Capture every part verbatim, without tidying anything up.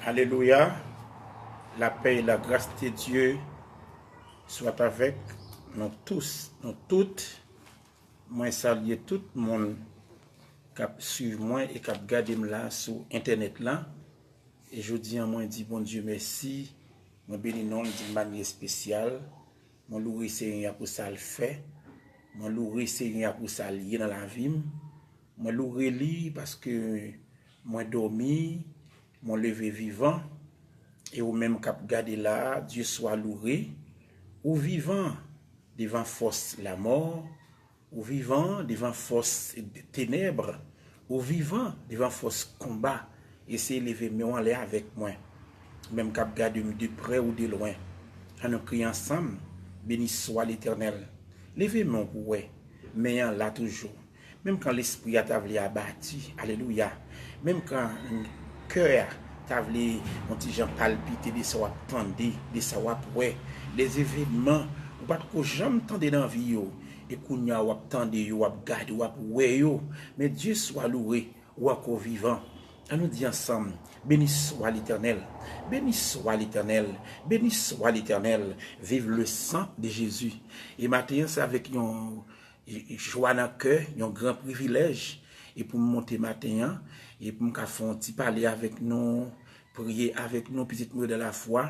Alelouya. La paix et la grâce de Dieu soit avec nous tous, nous toutes. Mwen salye tout moun k ap swiv mwen e k ap gade m la sou entènèt la. E jodi a, mwen di Bondye mèsi. Mwen beni non l di manyè espesyal. Mwen loure Senyè a pou sa l fè. Mwen loure Senyè a pou sa l ye nan lavi m. Mwen loure li paske mwen dòmi, mwen leve vivan. E ou menm k ap gade la a, Dieu soit loué. Ou vivan devan fòs lamò. Ou vivan devan fòs tenèb. Ou vivan devan fòs konba. Eseye leve men w anlè avèk mwen. Ou menm k ap gade m de prè ou de lwen. Ann nou kriye ansanm. Béni soit l'Éternel. Leve men w pou w wè. Men an la toujou. Menm kan lespri a ta vle abati, alelouya. Menm kan kè a ta vle yon ti jan palpite de sa w ap tande, de sa w ap wè, de evènman ou pa t ko janm tande nan vi yo, e kounye a w ap tande yo, w ap gade, w ap wè yo. Men Dieu soit loué, ou ankò vivan. Ann nou di ansanm, béni soit l'Éternel, béni soit l'Éternel, béni soit l'Éternel, vive le sang de Jésus. E maten an, se avèk yon jwa nan kè, yon gran privilèj, e pou m monte maten an, e pou m ka fè yon ti pale avèk nou, priye avèk nou, pitit mwen de la fwa,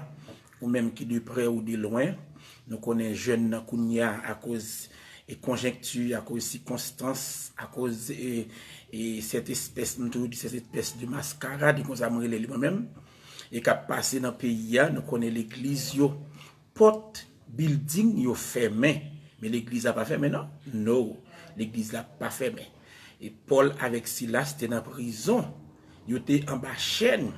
ou menm ki de prè ou de lwen. Nou konnen jèn nan kounye a, akoz e konjenkti, akoz sikonstans, akoz e, e sèt espès, m toujou di sèt espès de maskarad, e konsa m rele li mwen menm, e k ap pase nan peyi a, nou konnen legliz yo, pòt bilding yo fèmen, men legliz la pa fèmen non. No, legliz la pa fèmen. E Pòl avèk Silas te nan prizon. Yo te anba chèn.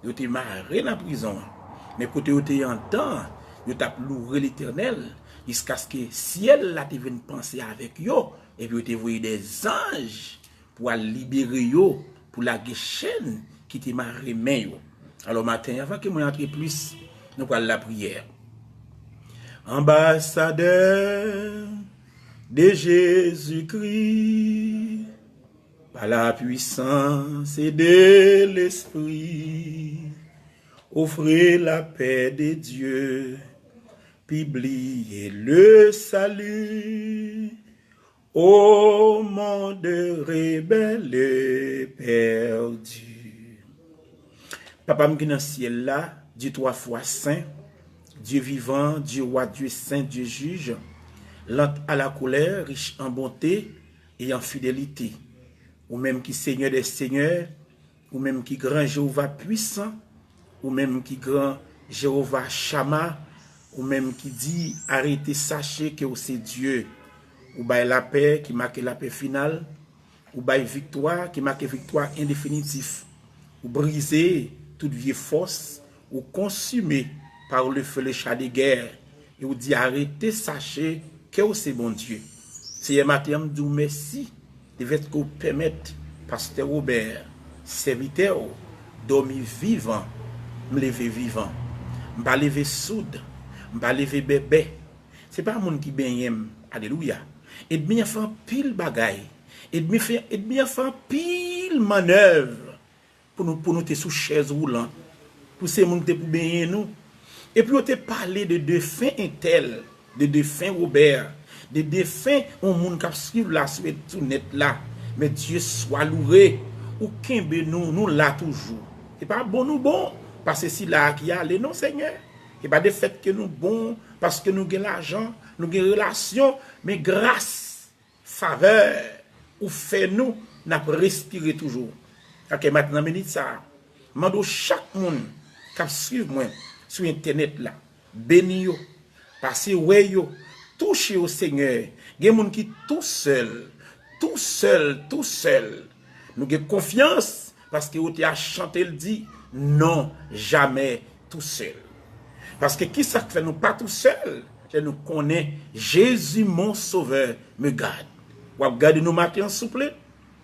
Yo te mare nan prizon an. Men kote yo te ye andan an, yo t ap loure Letènèl, jiskaske syèl la te vin panse avèk yo, epi yo te voye dèzanj pou al libere yo, pou lage chèn ki te mare men yo. Alò, maten, anvan ke mwen antre plis, nou pral lapriyè. Ambassadeur de Jésus-Christ, par la puissance et de l'Esprit, offrez la paix de Dieu, publiez le salut au monde rebelle et perdu. Papa m ki nan syèl la, Dieu twa fwa sen, Dieu vivant, Dieu roi, Dieu saint, Dieu juge, lent à la colère, riche en bonté et en fidélité. Ou menm ki Senyè dè senyè, ou menm ki gran Jewova pwisan, ou menm ki gran Jewova Chama, ou menm ki di, arete sache ke w se Dye. Ou bay lapè ki make lapè final, ou bay viktwa ki make viktwa endefinitif. Ou brize tout vye fòs, ou konsime par le feu le char de guerre, e ou di, arete sache ke w se Bondye. Seyè, maten an, m di w mèsi. Lefètke w pèmèt pastè Robert, sèvitè w, dòmi vivan, m leve vivan. M pa leve soud, m pa leve bèbè. Se pa moun ki benyen m. Alelouya. Ènmi an fè anpil bagay. Ènmi an fè, ènmi an fè anpil mannèv pou nou, pou nou te sou chèz woulan, pou se moun ki te pou benyen nou. Epi yo te pale de defen entèl, de defen Robert, de defen yon moun k ap swiv la sou, sou nèt la. Men Dye swa louwe, ou kenbe nou, nou la toujou. Se pa bon nou bon, paske sila a ki ale, non, Senyè. Se pa de fèt ke nou bon, paske nou gen lajan, nou gen relasyon, men gras, favè ou fè nou, n ap respire toujou. Ake maten nan minit sa a, mande w chak moun k ap swiv mwen sou entènèt la, beni yo, pase wè yo, touche yo, Senyè. Gen moun ki tousèl, tousèl, tousèl. Nou gen konfyans paske ou te a chante l di, non, jamè tousèl. Paske kisa k fè nou pa tousèl? Lè nou konnen Jésus mon sauveur me garde. W ap gade nou maten an, souple?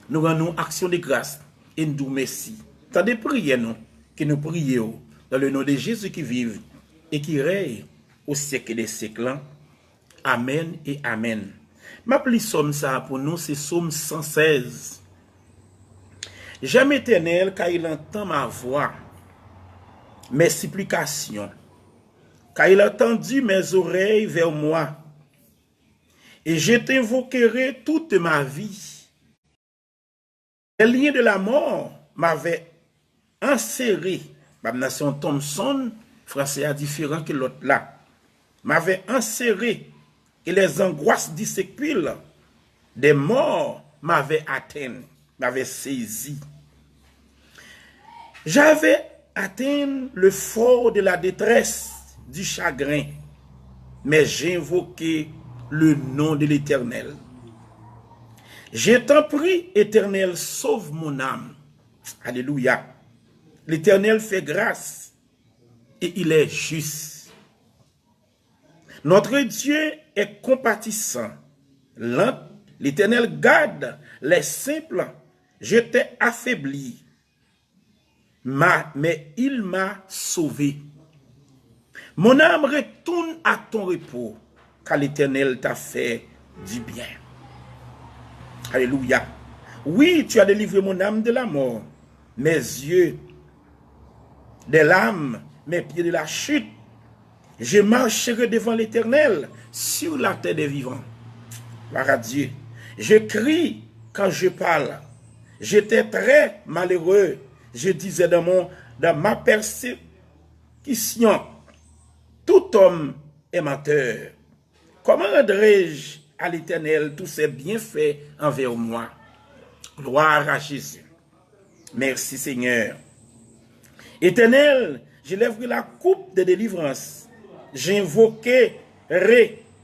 Nou rann ou aksyon de gras e n di w mèsi. Tande priyè nou, ke nou priye w, dans le nom de Jésus qui vit et qui règne au siècle des siècles lan. Amèn e amèn. M ap li sòm sa a pou nou, se sòm san sèz. J'aime, Éternel, car il entend ma voix. mes supplications, car il entendit mes oreilles vers moi, et je t'invoquerai toute ma vie. Les liens de la mort m'avaient enserré. Bab nan se yon Thompson, franse a diferan ke lòt la. M'avaient enserré, et les angoisses du sépulcre des morts m'avaient atteint, m'avaient saisi. J'avais atteint le fort de la détresse, du chagrin, mais j'invoquai le nom de l'Éternel. Je t'en prie, Éternel, sauve mon âme. Alléluia. L'Éternel fait grâce et il est juste. Notre Dieu est compatissant, lent, l'Éternel garde les simples. Je t'ai affaibli, ma, mais il m'a sauvé. Mon âme retourne à ton repos, car l'Éternel t'a fait du bien. Alléluia. Oui, tu as délivré mon âme de la mort, mes yeux des larmes, mes pieds de la chute. Je marcherai devant l'Éternel sur la terre des vivants. Gloire à Dieu. Je crie quand je parle. J'étais très malheureux. Je disais dans mon, dans ma persécution, tout homme est menteur. Comment rendrai-je à l'Éternel tous ses bienfaits envers moi? Gloire à Jésus. Merci Seigneur. Éternel, je lèverai la coupe de délivrance. J'invoquerai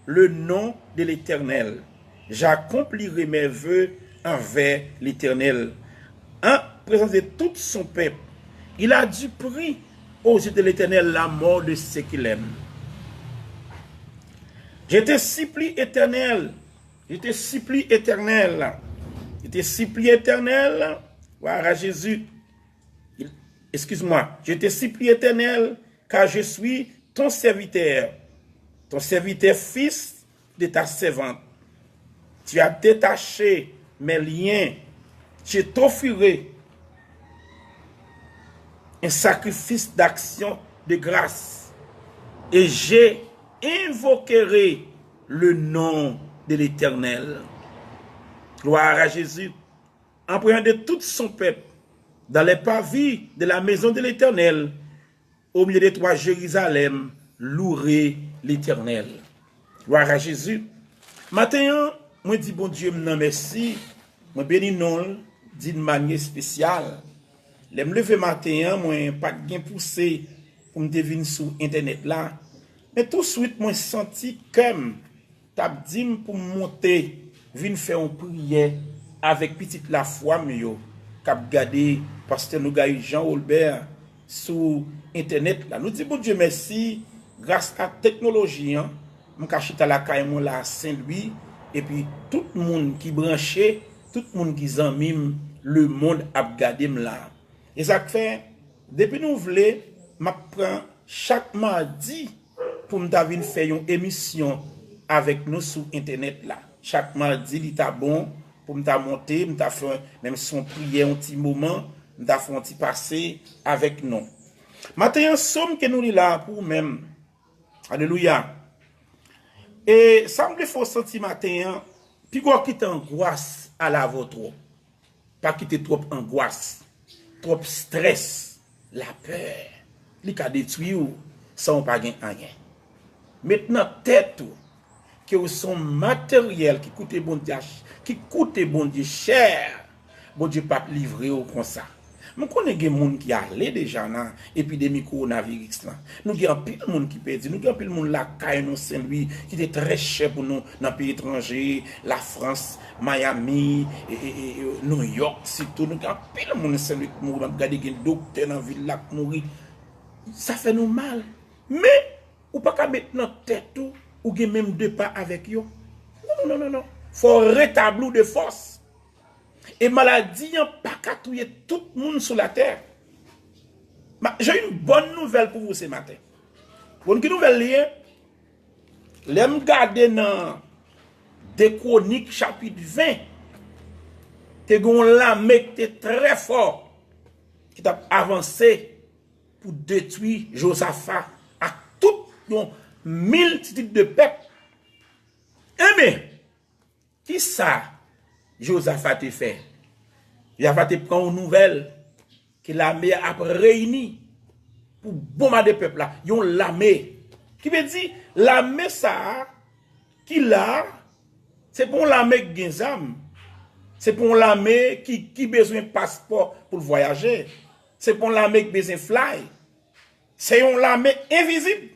le nom de l'Éternel. J'accomplirai mes vœux envers l'Éternel en présence de tout son peuple. Il a du prix aux yeux de l'Éternel la mort de ceux qui l'aiment. Je te supplie, Éternel, je te supplie, Éternel, je te supplie, Éternel, gloire à Jésus, excuse-moi, je te supplie, Éternel, car je suis ton serviteur, ton serviteur, fils de ta servante. Tu as détaché mes liens. Je t'offrirai un sacrifice d'action de grâce et j'invoquerai le nom de l'Éternel. Gloire à Jésus. En présence de tout son peuple, dans les parvis de la maison de l'Éternel, au milieu de toi, Jérusalem, louerai l'Éternel. Gloire à Jésus. Maten an, mwen di Bondye m nan mèsi, mwen beni non l d'une manière spéciale. Lè m leve maten an, mwen pa t gen pouse pou m te vin sou entènèt la, men touswit mwen santi kè m t ap di m pou m monte vin fè yon priyè avèk pitit lafwa m yo k ap gade pastè Nougary Jean Olbert sou entènèt la. Nou di Bondye mèsi, gras a teknoloji an, m ka chita lakay mwen la Sen Lwi, epi tout moun ki branche, tout moun ki zanmi m, lemonn ap gade m la. E sa k fè, depi nou vle, m ap pran chak madi pou m ta vin fè yon emisyon avèk nou sou entènèt la. Chak madi, li ta bon pou m ta monte, m ta fè menm si yon priyè, yon ti moman, m ta fè yon ti pase avèk nou. Maten an, sòm ke nou li la pou ou menm. Alelouya. E sa m vle fè w santi maten an, piga w kite angwas al avè w twòp. Pa kite twòp angwas, twòp strès, lapè, li ka detwi w san w pa gen anyen. Met nan tèt ou ke w se yon materyèl ki koute Bondye ach-, ki koute Bondye chè. Bondye p ap livre w konsa. M konnen gen moun ki ale deja nan epidemi kowonaviris lan. Nou gen anpil moun ki pèdi. Nou gen anpil moun lakay nou Sen Lwi ki te trè chè pou nou nan peyi etranje, Lafrans, Miami, e, e, e, e, New York sitou. Nou gen anpil moun Sen Lwi k mouri. M ap gade gen doktè nan vil la k mouri. Sa fè nou mal. Men, ou pa ka met nan tèt ou, ou gen menm de pa avèk yo. Non, non, non, non, non. Fò w retabli w de fòs. E maladi an pa ka touye tout moun sou latè. Ma-, j'ai une bonne nouvelle pour vous ce matin. Bon, ki nouvèl li ye? Lè m gade nan de Kwonik chapit ven, te gen yon lame ki te trè fò, ki t ap avanse. pou detwi Jozafa ak tout yon miltitid de pèp. Enben, kisa Jozafa te fè? Jozafa te pran yon nouvèl ke lame a ap reyini pou bonbade pèp la. Yon lame. Ki vle di, lame sa a ki la a, se pa yon lame ki gen zam. Se pa yon lame ki, ki bezwen paspò pou l vwayaje. Se pa yon lame ki bezwen fly. Se yon lame envizib.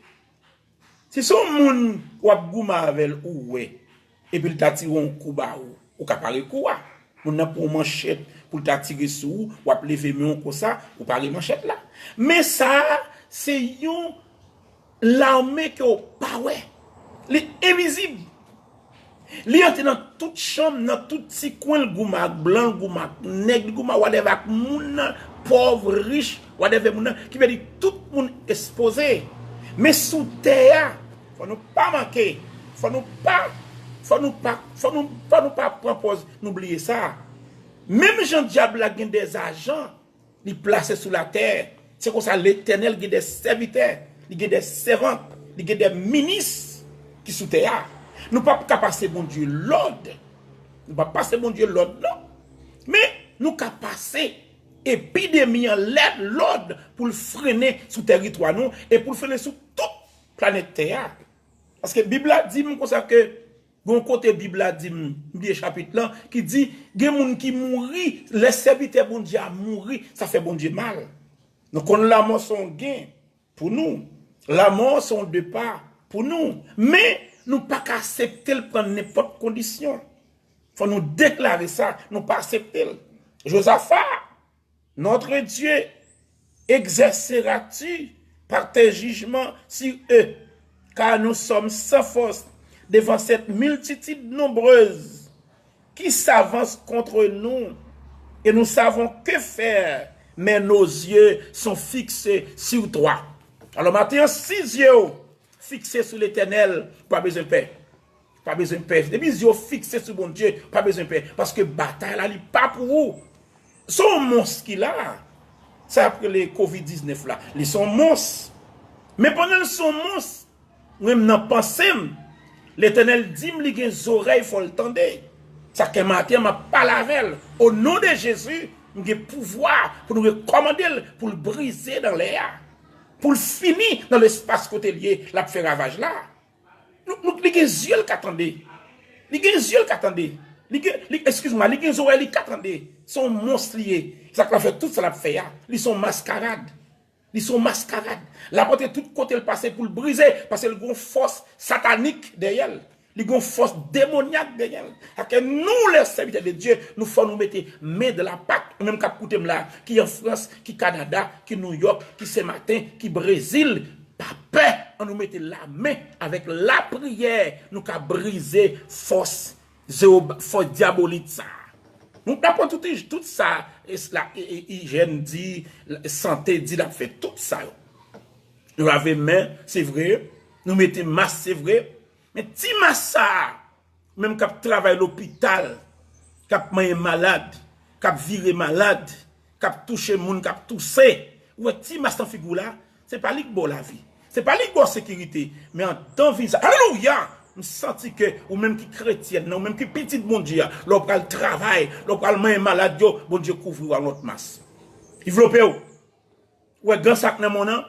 Si se yon moun w ap goumen avè l, ou wè, epi l ta tire yon kou ba ou, ou ka pare kou a. Moun nan pran yon manchèt pou l ta tire sou ou, w ap leve men w konsa, ou pare manchèt la. Men sa a, se yon lame ke w pa wè. Li envizib. Li antre nan tout chanm, nan tout ti kwen, l goumen ak blan, l goumen ak nèg, li goumen whatever ak moun nan, pòv, rich, whatever moun nan, ki vle di tout moun ekspoze. Men sou tè a, fò nou pa manke, fò nou pa, fò nou pa, fò nou, fò nou pa pran pòz nou bliye sa. Menm jan dyab la gen dè ajan, li plase sou latè. Se konsa Letènèl gen de sèvitè, li gen de sèvant, li gen de minis ki sou tè a. Nou p ap ka pase Bondye lòd. Nou p ap pase Bondye lòd, non. Men, nou ka pase epidemi an lè lòd pou l frennen sou tèritwa nou e pou l frennen sou tout planèt tè a. Paske Bib la di m konsa ke Gon kote Bib la di m, m bliye chapit lan, ki di, gen moun ki mouri, lè sèvitè Bondye a mouri, sa fè Bondye mal. Nou konn lanmò se yon gen pou nou. Lanmò se yon depa pou nou. Men, nou pa ka aksepte l pran nenpòt kondisyon. Fò nou deklare sa, nou pa aksepte l. Jozafa, Notre Dieu exercera-tu par tes jugements sur eux, car nous sommes sans force devant cette multitude nombreuse qui s'avance contre nous, et nous savons que faire, mais nos yeux sont fixés sur toi. Alò, maten an, si zye w fikse sou Letènèl, ou pa bezwen pè. Pa bezwen pè. Depi zye w fikse sou Bondye, pa bezwen pè. Paske batay la, li pa pou ou. Se yon mons ki la. Sa y ap rele kovid diznèf la. Li se yon mons. Men pandan l se yon mons, mwen menm nan panse m, Letènèl di m li gen zòrèy, fò l tande. Sa fè maten an, m ap pale avè l. O non de Jezi, m gen pouvwa pou nou rekòmande l, pou l brize nan lè a. Pou l fini nan lespas kote l ye, l ap fè ravaj la. Nou, nou, li gen zye, l ka tande. Li gen zye, l ka tande. Li gen, li, eskiz mwa, li gen zòrèy, li ka tande. Se yon mons li ye. Sa k la fè tout sa l ap fè a. Li se yon maskarad. Li se yon maskarad. L ap antre tout kote l pase pou l brize, paske l gen yon fòs satanik dèyè l. Li gen yon fòs demonyak dèyè l. Sa ke nou, lè sèvitè de Dye, nou fò nou mete men de la pat, ou menm k ap koute m la, ki an Frans, ki Kanada, ki Nouyòk, ki Senmaten, ki Brezil, pa pè, an nou mete lamen avèk lapriyè, nou ka brize fòs Zewoba, fòs dyabolik sa. Nou ka pran tout, tout sa, e, la, e, e, ijyèn di, sante di, l ap fè tout sa yo. Nou lave men, se vre. Nou mete mas, se vre. Men ti mas sa, ou menm k ap travay lopital, k ap manyen malad, k ap vire malad, k ap touche moun, k ap touse. Ou wè ti mas nan figi w la, se pa li k ba w lavi. Se pa li k ba w sekirite. Men anndan vi sa, alelouya! M santi ke ou menm ki kretyèn nan, ou menm ki pitit Bondye a, lè w pral travay, lè w pral manyen malad yo, Bondye kouvri w ak lòt mas. Li vlope w. Ou wè gan sa k nan men w nan?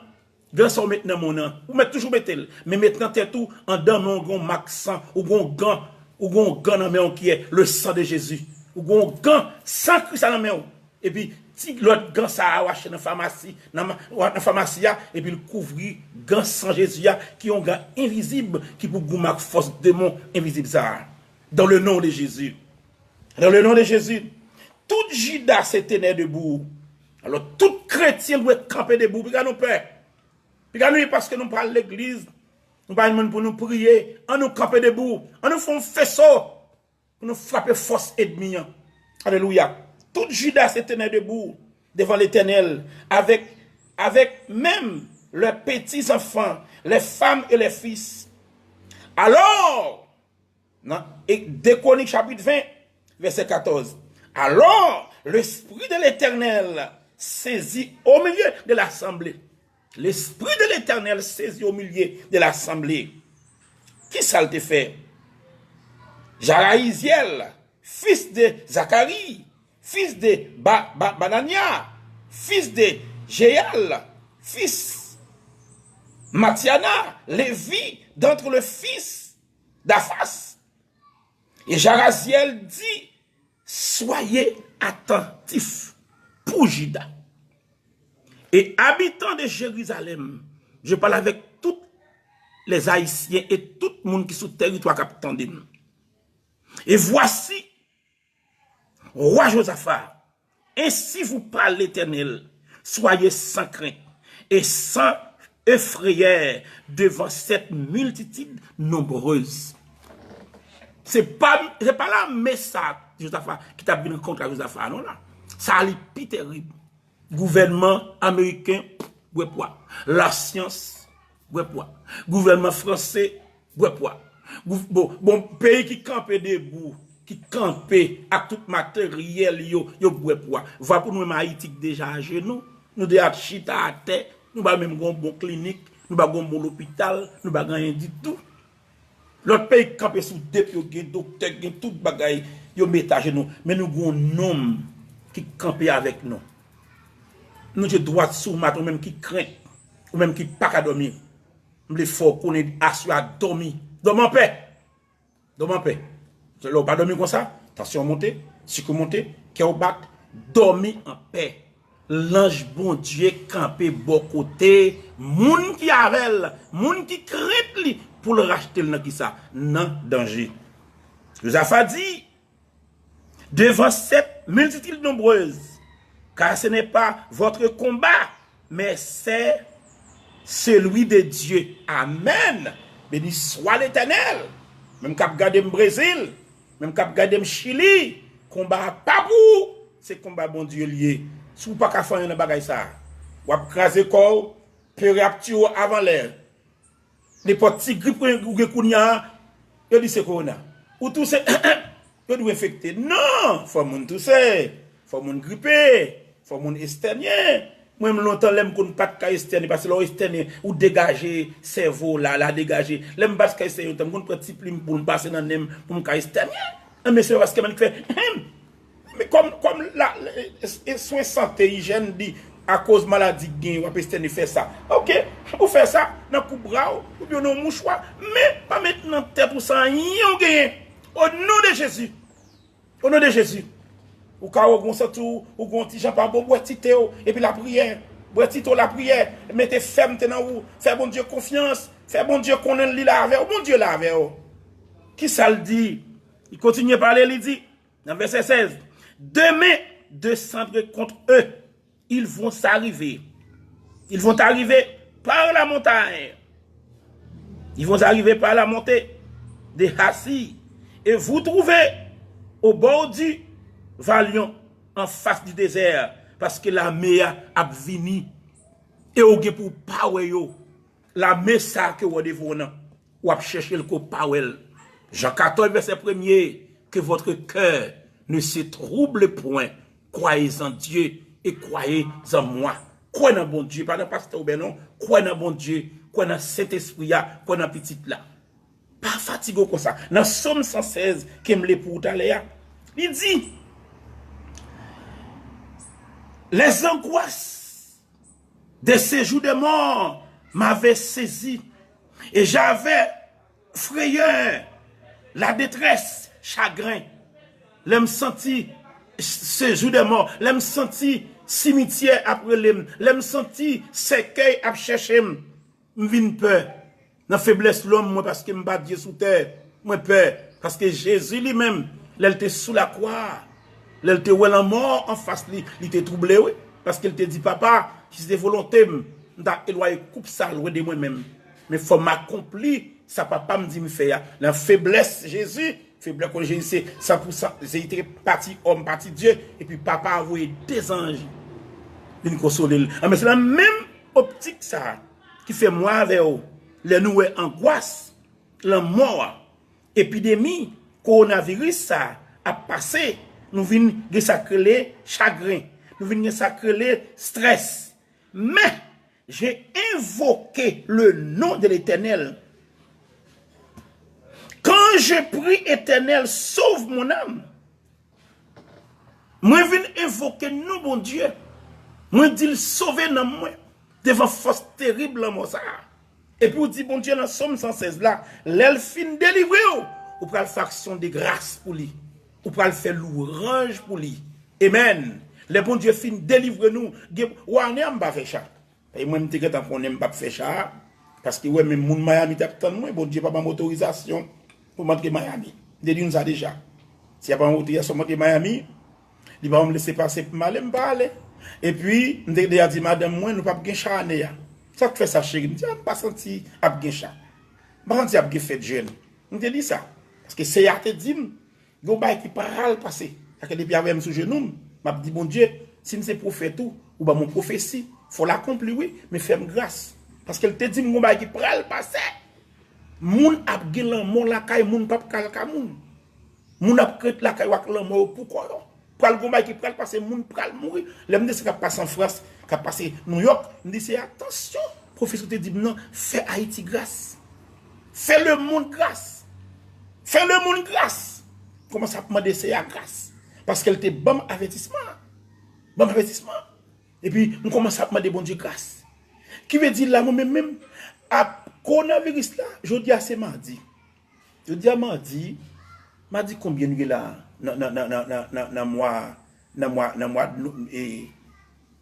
Gan sa w met nan men w nan. Ou mèt toujou mete l. Men met nan tèt ou, anndan men w gen yon mak san, ou gen yon gan, ou gen yon gan nan men w ki est le sang de Jésus. Ou gen yon gan san Kris la nan men w. Epi, ti lòt gan sa a, ou achte nan famasi, nan, ma- nan famasi a, epi l kouvri gan san Jezi a, ki yon gan envizib, ki pou goumen ak fòs demon envizib sa a. Dans le nom de Jésus. Dans le nom de Jésus. Tout Juda se tenait debout. Alò, tout kretyen dwe kanpe debou. Piga nou pè. Piga nou, paske nou pral legliz. Nou pa jwenn moun pou nou priye. An nou kanpe debou. An nou fè yon feso pou nou frape fòs ènmi an. Alelouya. Tout Juda se tenait debout devant l'Éternel, avec, avec même leurs petits-enfants, les femmes et les fils. Alors, nan, e, de Kwonik chapit ven, vèsè katòz. Alors, l'esprit de l'Éternel saisit au milieu de l'assemblée. L'Esprit de l'Éternel saisit au milieu de l'assemblée. Kisa l te fè? Jarayizyèl, fils de Zacharie, fils de ba, ba, Banania, fils de Jéal, fils Mathiana, Lévi, d'entre le fils d'Aphas. Et Jaraziel dit, soyez attentifs pour Juda. Et habitants de Jérusalem, je parle avec tous les Haïtiens et tout moun ki sou teritwa k ap tande m. Et voici, roi Josaphat, ainsi vous parle l'Éternel, soyez sans crainte et sans effrayeur devant cette multitude nombreuse. Se pa, se pa lame sa Josaphat ki t ap vin kont a Josaphat, non la. Sa li pi terib. Gouvènman ameriken bwè pwa. Lasyans bwè pwa. Gouvènman franse bwè pwa. Gouv, bon, bon, peyi ki kanpe debou, ki kanpe ak tout materyèl yo, yo bwè pwa. Vwa pou nou menm Ayiti ki deja ajenou, nou deja chita atè, nou pa menm gon bon klinik, nou pa gon bon lopital, nou pa gen anyen ditou. Lòt peyi k kanpe sou de pye yo, gen doktè, gen tout bagay, yo mete ajenou. Men nou gen yon nonm ki kanpe avèk nou. Nou je dwat sou mat, ou menm ki krent, ou menm ki pa ka dòmi. M vle fè w konnen aswè a dòmi. Dòmi anpè. Dòmi anpè. Lè w pa dòmi konsa, tansyon w monte, sik ou monte, kè w bat, dòmi anpè. Lanj Bondye kanpe bò kote moun ki avè l, moun ki krent li, pou l rachte l nan kisa? Nan danje. Jozafa di, devant cette multitude nombreuse, car ce n'est pas votre combat, mais c'est celui de Dieu. Amen. Béni soit l'Éternel. Menm k ap gade m Brezil, menm k ap gade m Chili, konba a pa pou ou, se konba Bondye l ye. Si w pa ka fè anyen nan bagay sa a, w ap kraze kò w, pere ap tiye w avan lè. Nenpòt ti grip ou gen kounye a, yo di se kowona. Ou touse, yo di w enfekte. Non! Fò moun touse, fò moun gripe, fò moun estènye. Mwen menm lontan lè m konn pa t ka estènye, paske lè w estènye, ou degaje sèvo w la, la degaje. Lè m pa t ka estènye lontan, m konn pran ti plim pou m pase nan nen m pou m ka estènye. Enben se pa paske m annik fè, men kòm, kòm la, e, e, swen sante, ijèn di, akoz maladi k genyen, w ap estènye fè sa. Oke, ou fè sa nan koup bra w, oubyen nan yon mouchwa, men pa met nan tèt ou sa anyen w genyen. O non de Jezi. O non de Jezi. Ou ka wè w gon santi w, ou gon ti jan pa bon, bwè ti te w, epi lapriyè. Bwè ti te w, lapriyè. Mete fèmte nan ou. Fè Bondye konfyans. Fè Bondye konnen li la avè w. Bondye la avè w. Kisa l di? Li kontinye pale, li di, nan vèsè sèz, demain, descendre contre eux. Ils vont s'arriver. Ils vont arriver par la montagne. Ils vont arriver par la montée de Hassi. Et vous trouver au bord du vallon, en face du désert. Paske lame a ap vini. E ou gen pou w pa wè yo. Lame sa ke w wè devan w nan, w ap chèche l ke w pa wè l. Jan katòz, vèsè premye, que votre cœur ne se trouble point. Croyez en Dieu et croyez en moi. Kwè nan Bondye, pa nan pastè Obè non. Kwè nan Bondye, kwè nan Sentespri a, kwè nan Pitit la. Pa fatige w konsa. Nan Sòm san sèz ke m li pou ou talè a, li di, les angoisses de ce jour de mort m'avaient saisi, et j'avais frayeur, la détresse, chagrin. Lè m santi ce jour de mort, lè m santi simityè ap rele m, lè m santi sèkèy ap chèche m, m vin pè. Nan feblès lòm mwen, paske m pa Dye sou tè, mwen pè. Paske Jezi li menm, lè l te sou lakwa a, lè l te wè lanmò anfas li, li te twouble, wi. Paske l te di, Papa, si se te volonte m, m ta elwaye koup sa a lwen de mwen menm. Men fò m akonpli sa Papa m di m fè a. Nan feblès Jezi, feblès kon Jezi se san pou san, Jezi te pati òm, pati Dye, epi Papa a voye de zanj vin konsole l. Anben, se nan menm optik sa a ki fè mwen avè w, lè nou wè angwas lanmò a, epidemi kowonaviris sa a ap pase, nou vin gen sa k rele chagren, nou vin gen sa k rele strès. Men, J'ai invoqué le nom de l'Éternel. Quand je prie, Éternel, sauve mon âme. Mwen vin envoke non Bondye. Mwen di l sove nanm mwen devan fòs terib lanmò sa a. Epi w di Bondye nan Sòm san sèz la, lè l fin delivre w, ou pral fè aksyon de gras pou li. Ou pral fè lwanj pou li. Amen. Lè Bondye fin delivre nou, gen, w ane a m pa fè cha. E mwen, m te gentan konnen m p ap fè cha a, paske wè, menm moun Miami t ap tann mwen, Bondye pa ban m otorizasyon pou m antre Miami. M te di nou sa deja. Si y a ban m otorizasyon pou m antre Miami, li pa ban m lese pase pou m ale, m pa ale. Epi, m te deja di madanm mwen, nou p ap gen cha ane a. Sa k fè sa, cheri? M di, a, m pa santi ap gen cha. M pa santi ap gen fèt jèn. M te di sa. Paske Seyè a te di m, gen yon bagay ki pral pase. Sa ke depi avè m sou jenou m, m ap di Bondye, si m se pwofèt ou, ou ban m yon pwofesi, fò l akonpli wi, men fè m gras. Paske l te di m gen yon bagay ki pral pase. Moun ap gen lanmò lakay moun, p ap ka lakay moun. Moun ap ret lakay ou ak lanmò yo pou kò yo. Pral gen yon bagay ki pral pase, moun pral mouri. Lè m di sa k ap pase an Frans, k ap pase Nouyòk, m di se atansyon. Pwofesè te di m nan, fè Ayiti gras. Fè lemonn gras. Fè lemonn gras. Kòmanse ap mande Seyè a gras. Paske l te ban m avètisman an. Ban m avètisman an. Epi, m kòmanse ap mande Bondye gras. Ki vle di la, mwen menm menm, ap kowonaviris la, jodi a se madi. Jodi a madi, madi konbyen nou ye la nan, nan, nan, nan, nan, nan, nan mwa, nan mwa, nan mwa, nou, e,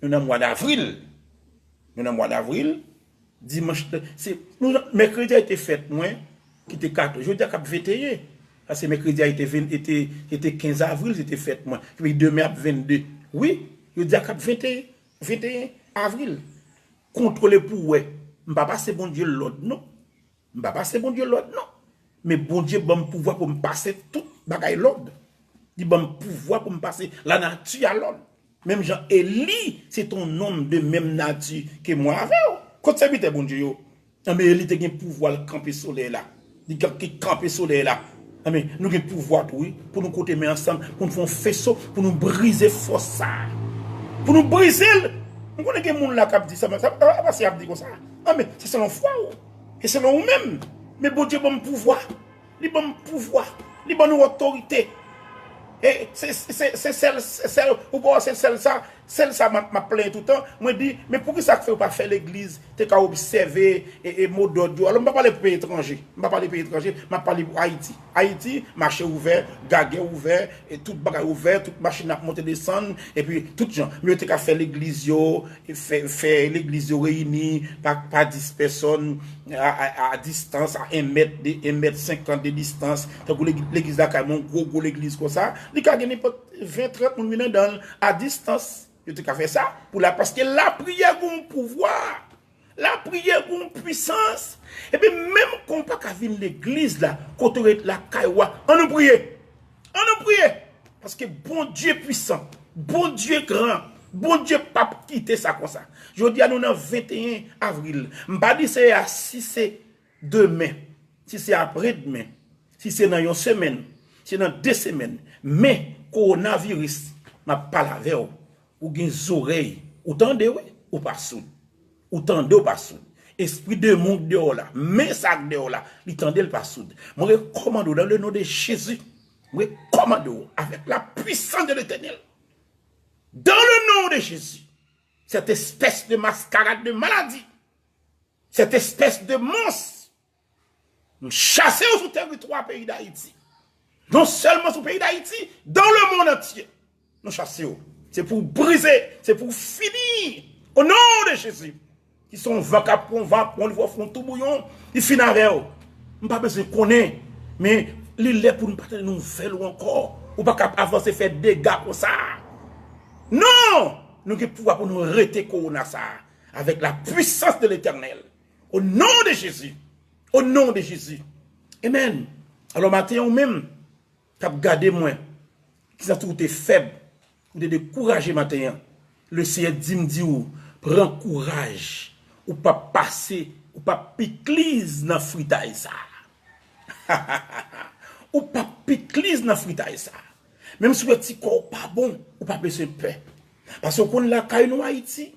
nou nan mwa davril. Nou nan mwa davril. Dimanch, se, nou, mèkredi a te fèt mwen, ki te katòz. Jodi a k ap venteyen. Paske mèkredi a te ven, te, te kenz avril, se te fèt mwen. Epi demen ap vennde. Wi, jodi a k ap venteyen, venteyen avril. Kontwole pou w wè. M pa pase Bondye lòd, non. M pa pase Bondye lòd, non. Men Bondye ban m pouvwa pou m pase tout bagay lòd. Li ban m pouvwa pou m pase lanati a lòd. Menm jan Eli, se t on nonm de menm nati ke mwen avè w. Kot sèvitè Bondye yo? Anben, Eli te gen pouvwa l kanpe solèy la. Li kan-, ki kanpe solèy la. Anben, nou gen pouvwa tou, wi. Pou nou kote men ansanm, pou nou fè yon feso, pou nou brize fòs sa a. Pou nou brize l. M konnen gen moun la k ap di sa, men sa, sa pa se y ap di konsa. Anben, se selon fwa w. E selon ou menm. Men Bondye ban m pouvwa. Li ban m pouvwa. Li ban nou otorite. E se, se, se, se sèl, se sèl, ou pa wè se sèl sa, sèl sa m ap, m ap plenyen toutan. Mwen di, men poukisa k fè yo pa fè legliz te ka obsève e, e modòd yo? Alò, m pa pale pou peyi etranje. M pa pale peyi etranje, m ap pale pou Ayiti. Ayiti, mache ouvè, gagè ouvè, e tout bagay ouvè, tout machin ap monte desann, epi tout jan. Men yo te ka fè legliz yo, fè, fè legliz yo reyini pa, pa dis pèsòn, a, a, a distans, a en mèt, de, en mèt senkant de distans, tankou legi-, legliz lakay mwen, yon gwo, gwo legliz konsa, li ka gen nenpòt ven, trant moun vin anndan l, a distans. Yo te ka fè sa pou la, paske lapriyè gen yon pouvwa. Lapriyè gen yon pwisans. Epi menm kan w pa ka vin legliz la, kote w ret lakay ou a, ann nou priye. Ann nou priye. Paske Bondye pwisan. Bondye gran. Bondye p ap kite sa konsa. Jodi a nou nan venteyen avril. M pa di Seyè a si se demen, si se apre demen, si se nan yon semèn, si se nan de semèn. Men, kowonaviris, m ap pale avè w. Ou gen zòrèy. Ou tande, wi. Ou pa soud. Ou tande, ou pa soud. Espri demon k deyò la, men sa k deyò la, li tande, l pa soud. Mwen rekòmande w, dans le nom de Jésus. Mwen rekòmande w, avec la puissance de l'Éternel. Dans le nom de Jésus. Cette espèce de mascarade de maladie. Cette espèce de monstre. M chase w sou teritwa peyi Dayiti. Non sèlman sou peyi Dayiti, dans le monde entier. Nou chase w. Se pou w brize, se pou w fini. Au nom de Jésus. Ki se yon van k ap pran, van ap pran, li fè w fè yon toubouyon, li fin avè w. M pa bezwen konnen, men li lè pou nou pa tande nouvèl ou ankò. Ou pa ka ap avanse fè dega konsa. Non! Nou gen pouvwa pou nou rete kowona sa a, avec la puissance de l'Éternel. Au nom de Jésus. Au nom de Jésus. Amen. Alò, maten an, ou menm k ap gade mwen, ki santi w te fèb, ou te dekouraje maten an, Leseyè di m di w, pran kouraj, ou p ap pase, ou p ap pikliz nan fritay sa a. Ou p ap pikliz nan fritay sa a. Menm si w wè ti kò w pa bon, ou pa bezwen pè. Paske w konn lakay nou Ayiti,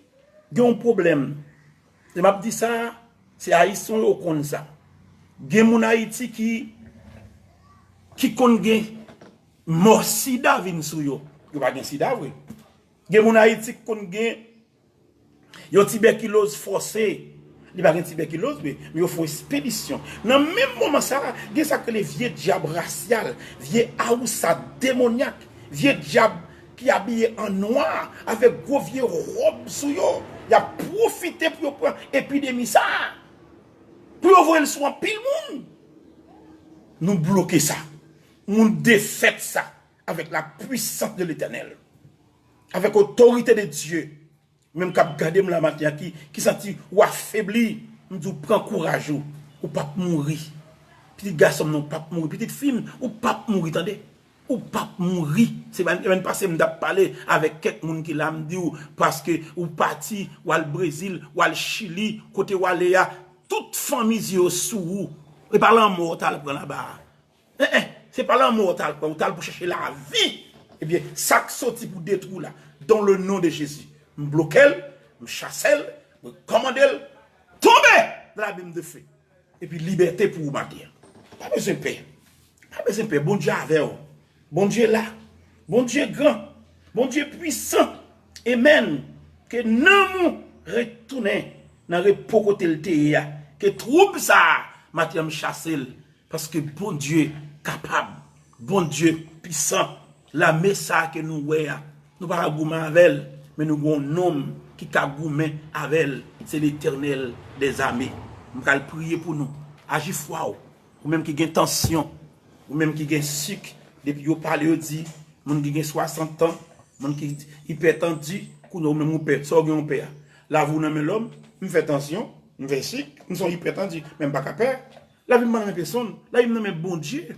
gen yon pwoblèm. Lè m ap di sa, se Ayisyen yo konn sa. Gen moun Ayiti ki, ki konn gen mò sida vin sou yo. Yo pa gen sida vre. Gen moun Ayiti ki konn gen yon tibèkiloz fòse. Li pa gen tibèkiloz vre, men yo fè yon espedisyon. Nan menm moman sa a, gen sa k rele vye dyab rasyal, vye awousa demonyak, vye dyab ki abiye an nwa, avèk gwo vye wòb sou yo. Y ap pwofite pou yo pran epidemi sa a, pou yo voye l sou anpil moun. Nou bloke sa. Nou defèt sa avec la puissance de l'Éternel, avec autorité de Dieu. Menm k ap gade m la maten an, ki, ki santi w afebli, m di w pran kouraj ou, ou p ap mouri. Pitit gason m nan, ou p ap mouri. Pitit fi m, ou p ap mouri, tande. Ou p ap mouri. Semèn, semèn pase, m t ap pale avèk kèk moun ki la, m di w, paske ou pati, w al Brezil, w al Chili, kote w ale a, tout fanmi zye yo sou ou. E pa lanmò w t al pran laba a. En, en, se pa lanmò w t al pran, ou t al pou chèche lavi. Ebyen, sa k soti pou detwi w la, dans le nom de Jésus, m bloke l, m chase l, m kòmande l, tonbe dans l'abîme de feu. Epi libète pou ou maten an. Pa bezwen pè. Pa bezwen pè. Bondye avè w. Bondye la. Bondye gran. Bondye pwisan. Amen. Ke nanm ou retounen nan repo kote l te ye a. Ke twoub sa a, maten an m chase l. Paske Bondye kapab. Bondye pwisan. Lame sa a ke nou wè a, nou pa ka goumen avè l, men nou gen yon nonm ki ka goumen avè l, se Letènèl dèzame. M pral priye pou nou. Aji fwa w. Ou menm ki gen tansyon, ou menm ki gen sik, depi yo pale yo di, moun ki gen swasant an, moun ki ipètandi, kounye a ou menm ou pè, sa w gen ou pè a. Lavi w nan men lòm, m fè tansyon, m fè sik, m se yon ipètandi, men m pa ka pè. Lavi m pa nan men pèsonn, lavi m nan men Bondye.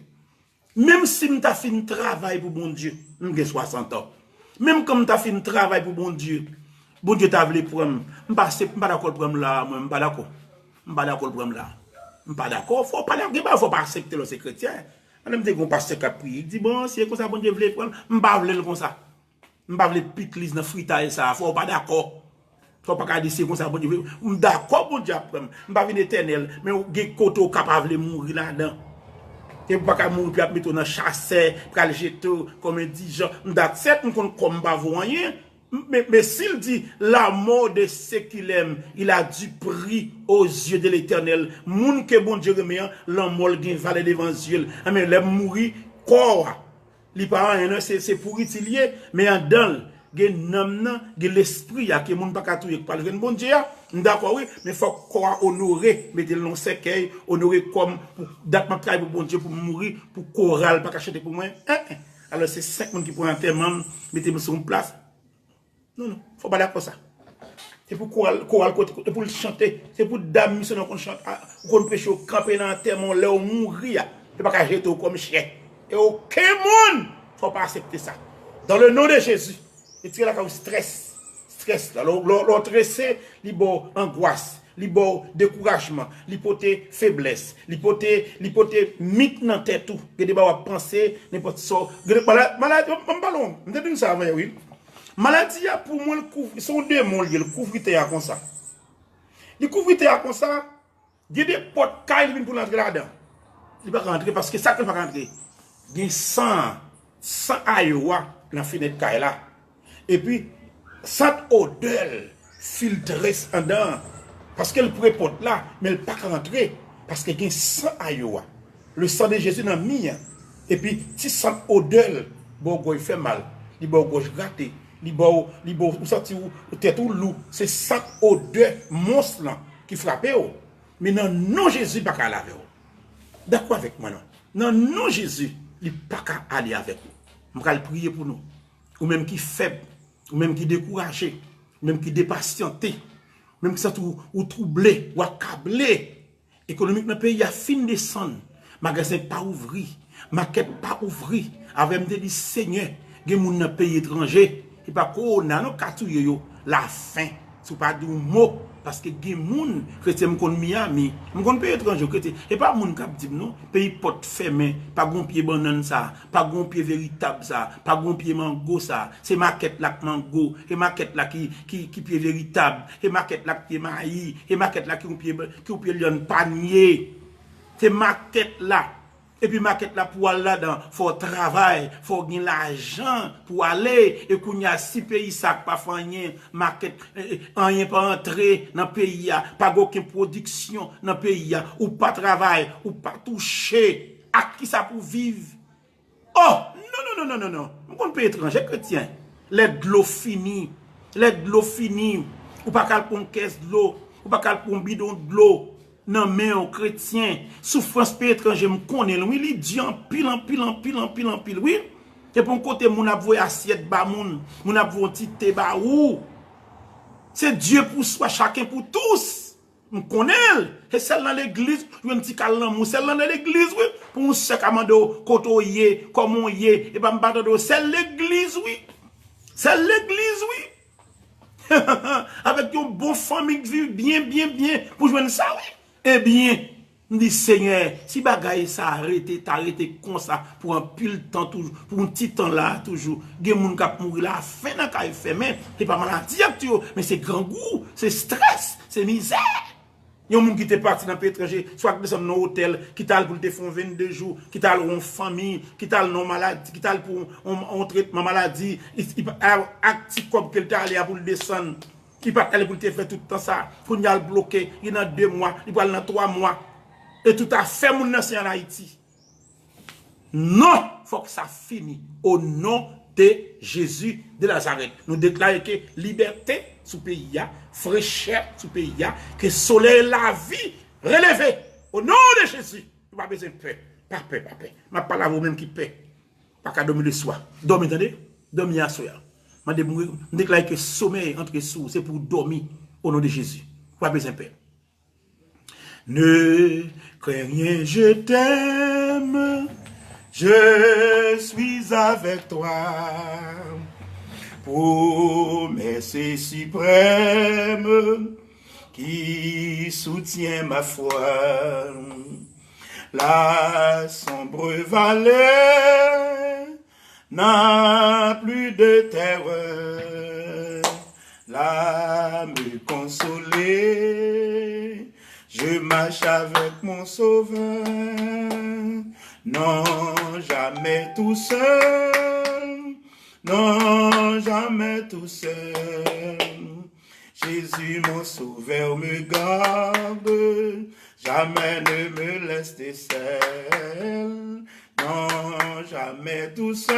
Menm si m ta fin travay pou Bondye, m gen swasant an. Menm kan m ta fin travay pou Bondye, Bondye ta vle pran m, m pa aksep-, m pa dakò l pran m la a, mwen, m pa dakò. M pa dakò l pran m la a. M pa dakò. Fò w pa dakò, gen bagay fò w pa aksepte lè w se kretyen. Pandan m te gen yon pastè k ap priye, li di, bon, si e konsa Bondye vle pran l, m pa vle l konsa. M pa vle pikliz nan fritay sa a. Fò w pa dakò. Fò w pa ka di se konsa Bondye vle. M dakò Bondye ap pran m. M pa vin etènèl, men w gen kote w ka pa vle mouri ladan. E w pa ka mouri pou y ap mete w nan chasè, pral jete w kòm endijan. M dat sèt, m konn kò m pa vo anyen. M-, men, men si l di, la mort de ceux qu'il aime, il a du prix aux yeux de l'Éternel. Moun ke Bondye renmen an, lanmò l gen valè devan zye l. Anben, lè m mouri, kò a, li pa anyen non, se, se pouriti l ye, men anndan l, gen nanm nan, gen lespri a, ke moun pa ka touye, k pral jwenn Bondye a, m dakò wi, men fòk kò a onore, mete l nan yon sèkèy, onore kò m, pou dat m ap travay pou Bondye, pou m mouri, pou koral pa ka chante pou mwen, en, en. Alò, se senk moun ki pran antèman m, mete m sou yon plas. Non, non, fò w pa dakò sa. Se pou koral, koral kote, kote pou l chante. Se pou dam misyonè w konn chante, a, ou konn preche, yo kanpe nan antèman w lè w mouri a. Yo pa ka jete w kòm chè. E okenn moun, fò w pa aksepte sa. Dans le nom de Jésus, retire lakay ou strès. Strès la. Lè w, lè w, lè w strese, li ba w angwas, li ba w dekourajman, li pote feblès, li pote, li pote mit nan tèt ou. Gen de bagay w ap panse, nenpòt sa w, gen de malad, malad, m, m pale w, m te di nou sa avan yè, wi. Maladi a, pou mwen, l kouvri, se yon demon l ye, l kouvri tè a konsa. Li kouvri tè a konsa, gen de pòt kay li vin pou l antre ladan. Li pa ka antre, paske sa k fè l pa ka antre? Gen san, san ayo a nan fenèt kay la. Epi, sant odè l filtre anndan an. Paske l pre pòt la, men l pa ka antre, paske gen san ayo a. Le sang de Jésus nan mi an. Epi, ti sant odè l ba w gòj fè mal, li ba w gòj grate, li ba w, li ba w, ou santi w, ou tèt ou lou. Se sant odè mons lan ki frape w. Men nan non Jezi, li pa ka ale avè w. Dakò avèk mwen, non? Nan non Jezi, li pa ka ale avèk ou. M pral priye pou nou. Ou menm ki fèb, ou menm ki dekouraje, ou menm ki depasyante, ou menm ki santi w, ou twouble, ou akable. Ekonomik nan peyi a fin desann. Magazen pa ouvri. Makèt pa ouvri. Avè m te di, Senyè, gen moun nan peyi etranje. E pa kowona non ka touye yo. Lafen. Si w pa di yon mo, Paske gen moun, kretyen m konn Miami, m konn peyi etranje, kretyen, e pa moun k ap di m non, peyi pòt fèmen, pa gon pye bannann sa, pa gon pye veritab sa, pa gon pye mango sa, se makèt la k mango, se makèt la ki, ki, ki pye veritab, se makèt la k pye mayi, se makèt la ki yon pye, ki yon pye lyann panye, se makèt la. Epi makèt la pou w al ladan, fò w travay, fò w gen lajan pou w ale. E kounye a, si peyi sa k pa fè anyen, makèt, eh, eh, anyen pa antre nan peyi a, pa gen okenn pwodiksyon nan peyi a, ou pa travay, ou pa touche, ak kisa pou w viv? Oh, non, non, non, non, non, non. M konn peyi etranje, kretyen. Lè dlo fini, lè dlo fini, ou pa ka al pran yon kès dlo, ou pa ka al pran yon bidon dlo nan men yon kretyen. Soufrans peyi etranje, m konnen l, wi, li di anpil, anpil, anpil, anpil, anpil, wi. E pou yon kote moun ap voye asyèt ba moun, moun ap voye yon ti te ba ou. Se Dieu pour soi, chacun pour tous. M konnen l. E sèl nan legliz, jwenn ti kal lanmou. Sèl nan legliz, wi. Pou yon sè ka mande w kote w ye, kòman w ye. E pa m pa tande w. Sèl legliz, wi. Sèl legliz, wi. Avèk yon bon fanmi k viv byen, byen, byen pou jwenn sa, wi. Ebyen, m di, Senyè, si bagay sa a rete, ta rete konsa pou anpil tan toujou, pou yon ti tan la a toujou, gen moun k ap mouri lafen nan kay fèmen. Se pa maladi y ap tiye yo, men se grangou, se estrès, se mizè. Yon moun ki te pati nan peyi etranje, swa ki desann nan otèl, ki t al pou l te fè yon vennde jou, ki t al wè yon fanmi, ki t al nan yon maladi, ki t al pou yon, yon, yon tretman maladi, li, li pa, a, ak ti kòb ke l te ale a pou l desann, li pa t ale pou l te fè tout tan sa. Kounye a l bloke, li nan de mwa, li pral nan twa mwa. E tout afè moun nan se ann Ayiti. Non, fòk sa fini. O non de Jezi de Nazarèt. Nou deklare ke libète sou peyi a, frechè sou peyi a, ke solèy lavi releve. O non de Jezi, nou pa bezwen pè. Pa pè, pa pè. M ap pale avè w menm ki pè. Pa ka dòmi leswa. Dòmi, tande? Dòmi aswè a. Mande m, m deklare ke somèy antre sou ou, se pou w dòmi. O non de Jezi. Ou pa bezwen pè. Ne crains rien, je t'aime, je suis avec toi. Promesse suprême qui soutient ma foi. La sombre vallée n'a plus de terreur. Là me consoler, je marche avec mon Sauveur. Non, jamais tout seul, non, jamais tout seul. Jésus, mon Sauveur, me garde, jamais ne me laisse seul. Non, jamais tout seul.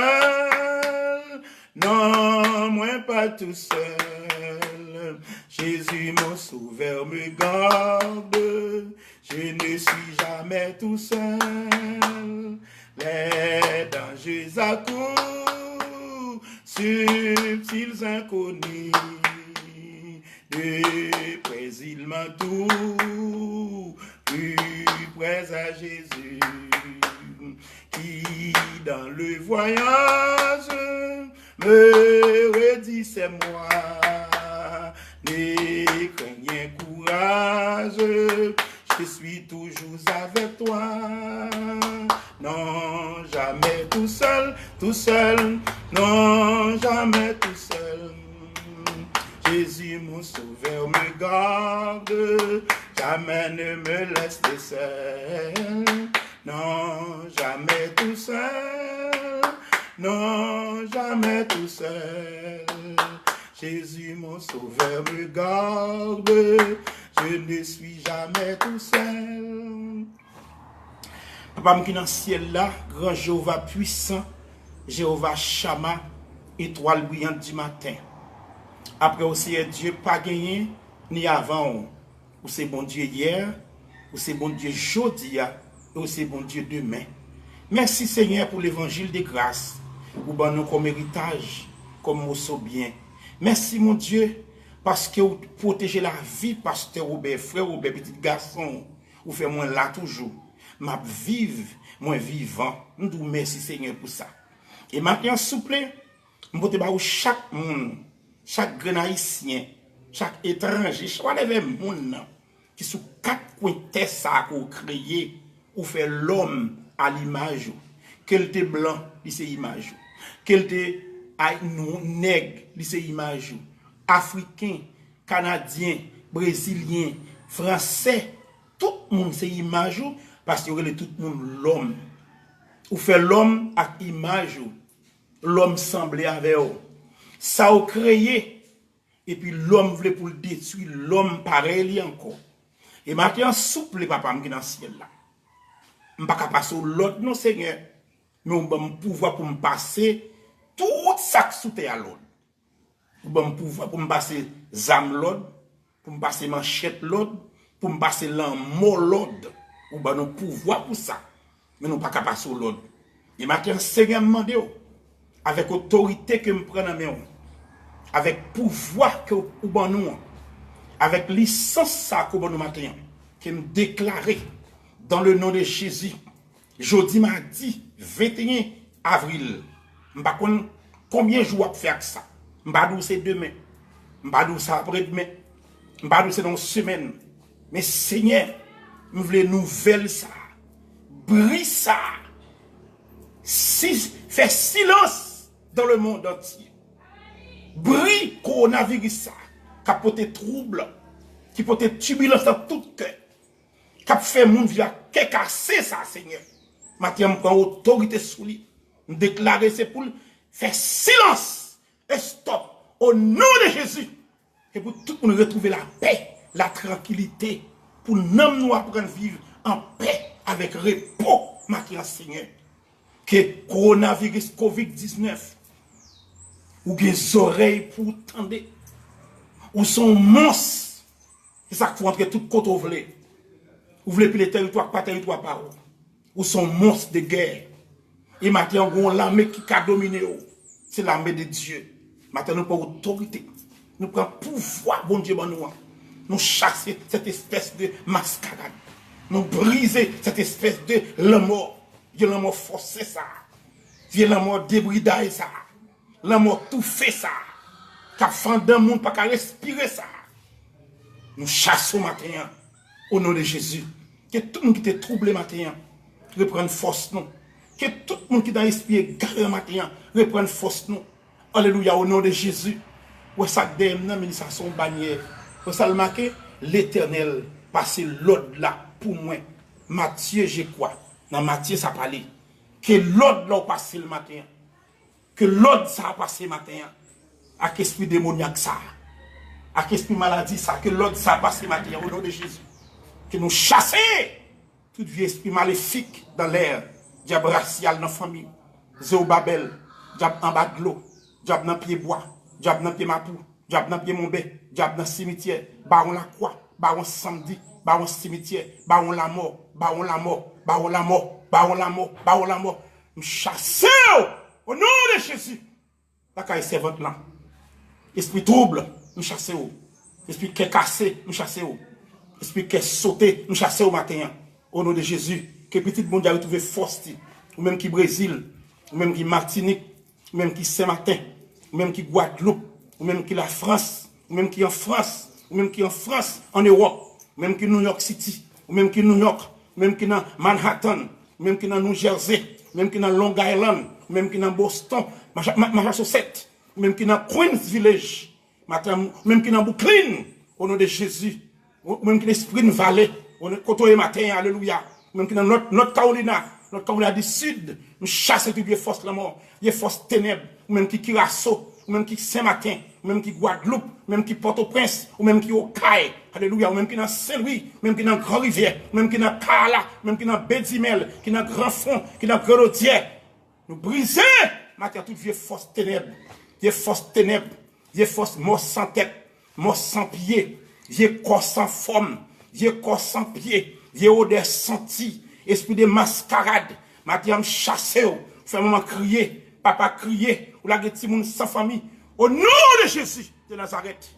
Non, mwen pa tou sèl. Jésus, mon Sauveur, me garde. Je ne suis jamais tout seul. Les dangers accourent, subtils inconnus. De près il m'entoure, plus près à Jésus, qui dans le voyage me redit c'est moi. Ne crains rien, courage, je suis toujours avec toi. Non, jamais tout seul, tout seul, non, jamais tout seul. Jésus, mon Sauveur, me garde, jamais ne me laisse seul. Non, jamais tout seul, non, jamais tout seul. Jésus, mon Sauveur, me garde, je ne suis jamais tout seul. Papa m ki nan syèl la, gran Jewova pwisan, Jewova Chama, etwal briyant di maten. Apre w, Seyè Dye, pa genyen, ni avan w. Ou se Bondye yè, ou se Bondye jodi a, e ou se Bondye demen. Mèsi, Senyè, pou levanjil de gras ou ban nou kòm eritaj, kòm moso byen. Mèsi, Bondye, paske ou pwoteje lavi pastè Wobè, frè Wobè, pitit gason w. Ou fè mwen la toujou. M ap viv, mwen vivan. M di w mèsi, Senyè, pou sa. E maten an, souple, m pote ba ou chak moun, chak grenn Ayisyen, chak etranje, chak whatever moun nan ki sou kat kwen tè sa a ke w kreye, ou fè lòm a limaj ou. Ke l te blan, li se imaj ou. Ke l te ay-, nou, nèg, li se imaj ou. Afriken, kanadyen, brezilyen, fransè, tout moun se imaj ou, paske yo rele tout moun lòm. Ou fè lòm ak imaj ou. Lòm sanble avè w. Sa w kreye, epi lòm vle pou l detwi lòm parèy li ankò. E maten an, souple, Papa m ki nan syèl la, m pa ka pase w lòd non, Senyè, men ou ban m pouvwa pou m pase tout sa k sou tè a lòd. Ou ban m pouvwa pou m pase zam lòd, pou m pase manchèt lòd, pou m pase lanmò lòd. Ou ban nou pouvwa pou sa. Men nou pa ka pase w lòd. E maten an, Senyè, m mande w, avèk otorite ke m pran nan men w, avèk pouvwa ke ou ban nou an, avèk lisans sa ke ou ban nou maten an, ke m deklare, dans le nom de Jésus, jodi madi venteyen avril, m pa konn konbyen jou w ap fè ak sa. M pa di w se demen. M pa di w se apredmen. M pa di w se nan yon semèn. Men Senyè, m vle nouvèl sa a, bri sa a, si, fè silans dans le monde entier. Bri kowonaviris sa a, k ap pote twoub, ki pote tibilans nan tout kè, k ap fè moun viv ak kè kase sa, Senyè. Maten an, m pran otorite sou li. M deklare se pou l fè silans. Stop. O non de Jezi. Ke pou tout moun retwouve lapè, latrankilite. Pou nanm nou aprann viv an pè, avèk repo, maten an, Senyè. Ke kowonaviris, kovid diznèf, ou gen zòrèy pou w tande. Ou se yon mons. Se sa k fè w antre tout kote w vle. Ou vle pile tèritwa k pa tèritwa pa w. Ou se yon mons de gè. E maten an, gen yon lame ki ka domine w. Se lame de Dye. Maten an, nou pran otorite. Nou pran pouvwa Bondye ban nou an. Nou chase cette espèce de mascarade. Nou brize cette espèce de lanmò. Vye lanmò fòse sa a. Vye lanmò debriday sa a. Lanmò toufe sa a, k ap fè anndan moun pa ka respire sa a. Nou chase w maten an, o non de Jezi. Ke tout moun ki te twouble maten an, reprann fòs nou. Ke tout moun ki nan espri egare maten an, reprann fòs nou. Alelouya, o non de Jezi. Wè sa k dèyè m nan, men sa se yon banyè. Wè sa l make, Letènèl pase lòd la pou mwen. Matye, je kwa. Nan Matye sa pale. Ke lòd la w pase l maten an. Ke lòd sa a pase maten an. Ak espri demonyak sa a. Ak espri maladi sa a. Ke lòd sa a pase maten an, o non de Jezi. Ke nou chase tout vye espri malefik dan lè. Dyab rasyal nan fanmi. Zewobabèl. Dyab anba dlo. Dyab nan pye bwa. Dyab nan pye mapou. Dyab nan pye monbè. Dyab nan simityè. Bawon lakwa. Bawon sanmdi. Bawon simityè. Bawon lamò. Bawon lamò. Bawon lamò. Bawon lamò. Bawon lamò. M chase w o non de Jezi. Lakay sèvant lan. Espri twoub, m chase w. Espri kè kase, m chase w. Espri kè sote, m chase w maten an. O non de Jezi, ke pitit Bondye a retwouve fòs li. Ou menm ki Brezil, ou menm ki Matinik, ou menm ki Senmaten, ou menm ki Gwadloup, ou menm ki Lafrans, ou menm ki an Frans, ou menm ki an Frans, an Ewòp, ou menm ki New York City, ou menm ki New York, ou menm ki nan Manhattan, ou menm ki nan New Jersey, ou menm ki nan Long Island, ou menm ki nan Boston, Macha-, Ma-, Massachusetts, ou menm ki nan Queens Village, maten, ou menm ki nan Brooklyn, o non de Jezi, ou, ou menm ki nan Spring Valley, o non, kote w ye maten an, alelouya, ou menm ki nan North, North Carolina, North Carolina du Sud, m chase tout vye fòs lanmò, vye fòs tenèb, ou menm ki Kiraso, ou menm ki Senmaten, ou menm ki Gwadloup, ou menm ki Pòtoprens, ou menm ki Okay, alelouya, ou menm ki nan Senlwi, ou menm ki nan Gran Rivyè, ou menm ki nan Kaala, ou menm ki nan Bedimèl, ki nan Gran Fon, ki nan Grenlodyè. Nou brize maten an tout vye fòs tenèb, vye fòs tenèb, vye fòs mò san tèt, mò san pye, vye kò san fòm, vye kò san pye, vye odè santi, espri de maskarad. Maten an m chase w, fè manman kriye, papa kriye, ou lage timoun san fanmi. O non de Jezi de Nazarèt,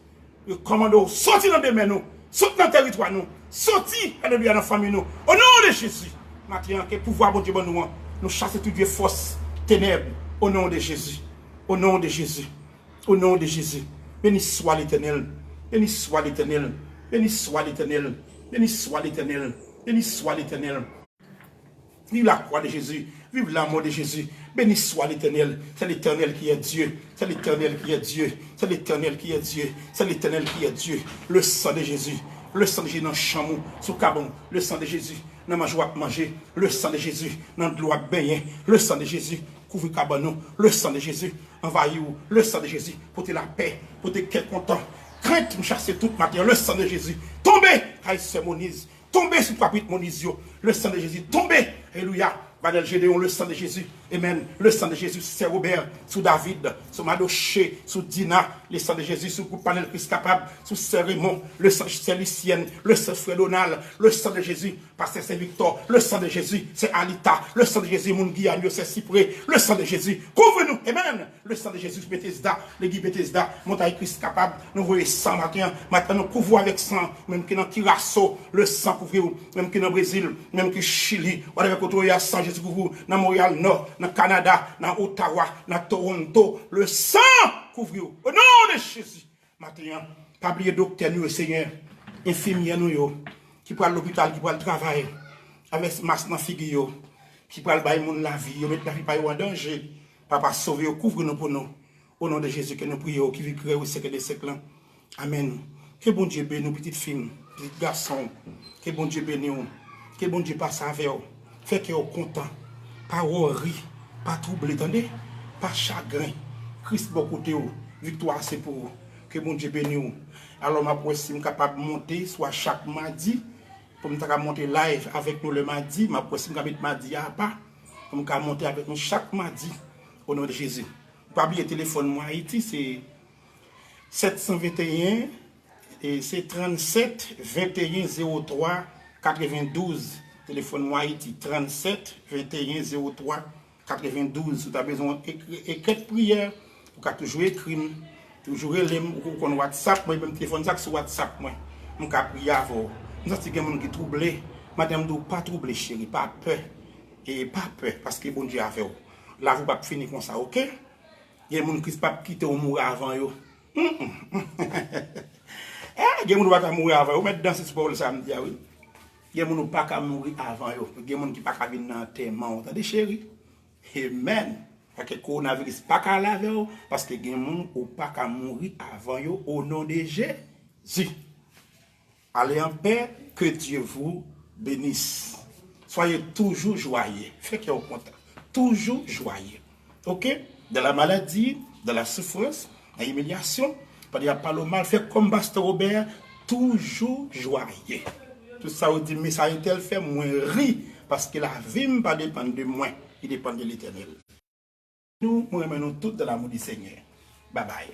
yo kòmande w soti nan demen nou, soti nan tèritwa nou, soti, alelouya, nan fanmi nou. O non de Jezi, maten an, ke pouvwa Bondye ban nou an, nou chase tout vye fòs tenèb. O non de Jezi, o non de Jezi, o non de Jezi. Beni swa Letènèl. Béni soit l'Éternel. Béni soit l'Éternel. Béni soit l'Éternel. Béni soit l'Éternel. Vive la croix de Jésus. Vive la mort de Jésus. Béni soit l'Éternel. C'est l'Éternel qui est Dieu. C'est l'Éternel qui est Dieu. C'est l'Éternel qui est Dieu. C'est l'Éternel qui est Dieu. Le sang de Jésus. Le sang de Jésus nan chanm ou, sou kab ou. Le sang de Jésus nan manje w ap manje. Le sang de Jésus nan dlo w ap benyen. Le sang de Jésus kouvri kabann ou. Le sang de Jésus anvayi ou. Le sang de Jésus pote lapè, pote kè kontan. Krent m chase tout maten an. Le sang de Jésus tonbe kay sè Moniz. Tonbe sou papit Moniz yo. Le sang de Jésus tonbe. Alelouya. Vanèl Gédéon, le sang de Jésus. Amen. Le sang de Jésus sou sè Robert, sou David, sou Madoche, sou Dina. Le sang de Jésus sou gwoup panèl Kris kapab, sou sè Raymond, le sang sè Lucienne, le sang frè Donald, le sang de Jésus pastè sè Victor, le sang de Jésus sè Alita, le sang de Jésus moun Giyàn yo sè Sipré, le sang de Jésus kouvri nou. Amen. Le sang de Jésus Bethesda, legliz Bethesda, montay Kris kapab, nou voye san maten an, maten nou kouvri avèk san, menm ki nan Kiraso, le sang kouvri ou, menm ki nan Brezil, menm ki Chili, whatever kote ou ye a, san Jezi kouvri ou, nan Montréal Nord, nan Canada, nan Ottawa, nan Toronto, le sang kouvri ou. Au nom de Jésus. Maten an, pa bliye doktè nou yo, Senyè, enfimyè nou yo, ki pral lopital, ki pral travay, avèk mas nan figi yo, ki pral bay moun lavi, yo met lavi pa yo an danje. Papa, sove yo, kouvri nou pou nou. O non de Jezi ke nou priye w, ki viv kreye w syèk de syèk lan. Amèn. Ke Bondye beni w, pitit fi m, pitit gason w. Ke Bondye beni w. Ke Bondye pase avè w. Fè kè w kontan. Pa wori. Pa twouble, tande. Pa chagren. Kris bò kote w. Viktwa se pou ou. Ke Bondye beni w. Alò, m ap wè si m kapab monte, swa chak madi, pou m ta ka monte live avèk nou le madi. M ap wè si m ka met madi a apa, pou m ka monte avèk nou chak madi. O non de Jezi. Pa bliye telefòn mwen Ayiti, se sèt san venteyen, e se trannsèt venteyen zewo twa katrevendouz. Telefòn mwen Ayiti, trannsèt venteyen zewo twa katrevendouz. Ou ta bezwen ekri, ekri priyè, ou ka toujou ekri m, toujou rele m, ou konn WhatsApp mwen, menm telefòn sa k sou WhatsApp mwen. M ka priye avè w. M santi gen moun ki twouble. Maten m di w pa twouble, cheri, pa pè. E pa pè, paske Bondye avè w. Lavi w p ap fini konsa, oke? Gen moun Kris p ap kite w mouri avan yo. Mm, mm. Eh, gen moun ou pa ka mouri avan yo. Ou mèt danse sou pawòl sa m di a, wi. Gen moun ou pa ka mouri avan yo. Gen moun ki pa ka vin nan antèman w, tande, cheri? Amen. Paske kowonaviris pa ka ale avè w, paske gen moun ou pa ka mouri avan yo, o non de Jezi. Allez en paix, que Dieu vous bénisse. Soyez toujours joyeux. Fè kè w kontan. Toujours joyeux. Ok? Dans la maladie, dans la souffrance, nan imilyasyon, pandan y ap pale w mal, fè kòm pastè Robert, toujours joyeux. Tout sa ou di, mesaj entèl fè, mwen ri, paske lavi m pa depann de mwen, li depann de Letènèl. Nou, mwen renmen nou tout dans l'amour du Seigneur. Babay.